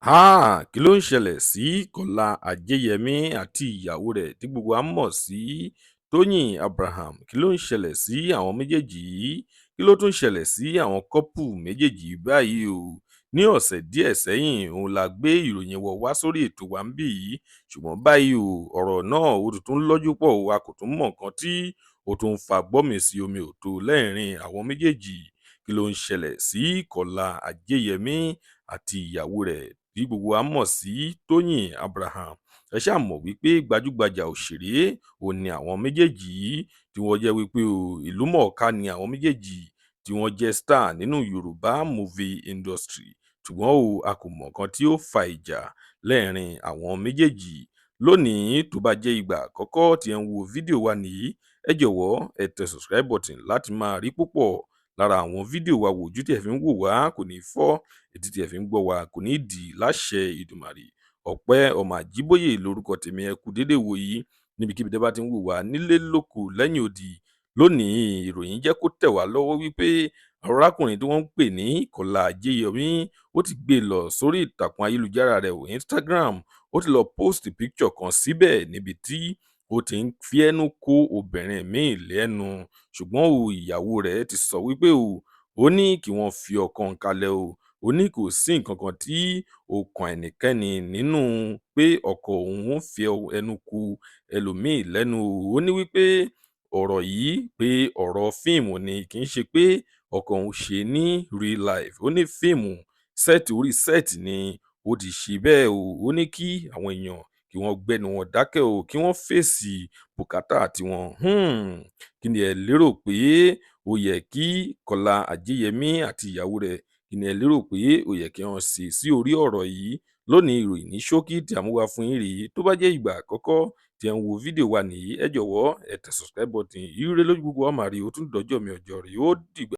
Háà! Kí ló ń ṣẹlẹ̀ sí Kọ́lá Ajẹyẹmí àti ìyàwó rẹ̀ tí gbogbo wa mọ̀ sí Tóyìn Abraham? Kí ló ń ṣẹlẹ̀ sí àwọn méjèèjì yìí? Kí ló tún ṣẹlẹ̀ sí àwọn kọ́pù méjèèjì báyìí o? Ní ọ̀sẹ̀ díẹ̀ sẹ́yìn òun la gbé ìròyìn wọn wá sórí ètò wa níbí yìí, ṣùgbọ́n báyìí o, ọ̀rọ̀ náà ó tún lọ́jú pọ̀ o, a kò tún mọ̀ nǹkan tí ó tún ń fa gbọ́nmi-sí omi ò tó lẹ́ẹ̀rín àwọn méjèèjì. Kí ló ń ṣẹlẹ̀ sí Kọ́lá Ajẹyẹmí àti ìyàwó rẹ̀ tí gbogbo wa mọ̀ sí Tóyìn Abraham? Ẹ ṣáà mọ̀ wípé gbajúgbajà òṣèré òun ni àwọn méjèèjì yìí, tí wọ́n jẹ́ wípé o, ìlúmọ̀ọ́ká ni àwọn méjèèjì tí wọ́n jẹ́ star nínú Yorùbá movie industry. Ṣùgbọ́n o, a kò mọ̀ nǹkan tí ó fa ìjà lẹ́ẹ̀rín àwọn méjèèjì. Lónìí, tó bá jẹ́ ìgbà àkọ́kọ́ tí ẹ ń wo fídíò wa nìyí, ẹ jọ̀wọ́ ẹ tẹ subscribe button láti máa rí púpọ̀ lára àwọn fídíò wa wò. Ojú tí ẹ fi ń wò wá kò ní fọ́, etí tí ẹ fi ń gbọ́ wa kò ní dì láṣẹ Ìdùmàrè. Ọpẹ́ ọmọ Àjíbóyè lórúkọ tèmi. Ẹ kú déédéé wò yìí níbikíbi tẹ́ bá ti ń wò wá nílé, lóko, lẹ́yìn odi. Lónìí, ìròyìn jẹ́ kó tẹ̀ wá lọ́wọ́ wípé arákùnrin tí wọ́n ń pè ní Kọ́lá Ajẹyẹmí, ó ti gbé e lọ sórí ìtàkùn ayélujára rẹ̀, Instagram. Ó ti lọ post picture kan síbẹ̀ níbi tí ó ti ń fi ẹnu kó obìnrin míì lẹ́nu. Ṣùgbọ́n o, ìyàwó rẹ̀ ti sọ wípé o, ó ní kí wọ́n fi ọkọ òun kalẹ̀ o. Ó ní kò sí nǹkan kan tí ó kan ẹnikẹ́ni nínú pé ọkọ òun ń fi ẹnu kò ẹlòmíì lẹ́nu o. Ó ní wípé ọ̀rọ̀ yìí, pé ọ̀rọ̀ fíìmù ni, kì í ṣe pé ọkọ òun ṣe ní real life. Ó ní fíìmù set, orí set ni ó ti ṣe bẹ́ẹ̀ o. Ó ní kí àwọn èèyàn kí wọ́n gbẹ́nu wọn dákẹ́ o, kí wọ́n fèsì bùkátà tiwọn. Kí ni ẹ lérò pé ó yẹ kí Kọ́lá Ajẹyẹmí àti ìyàwó rẹ̀, kí ni ẹ lérò pé ó yẹ kí wọ́n ṣe sí orí ọ̀rọ̀ yìí? Lónìí, ìròyìn ní ṣókí tí a mú wá fún yín rèé. Tó bá jẹ́ ìgbà àkọ́kọ́ tí ẹ ń wo fídíò wa nìyí, ẹ jọ̀wọ́ ẹ tẹ subscribe button. Ire lójú gbogbo wa máa rí. Ó tún dọjọ́ mi, ọjọ́ rí, ó dìgbà.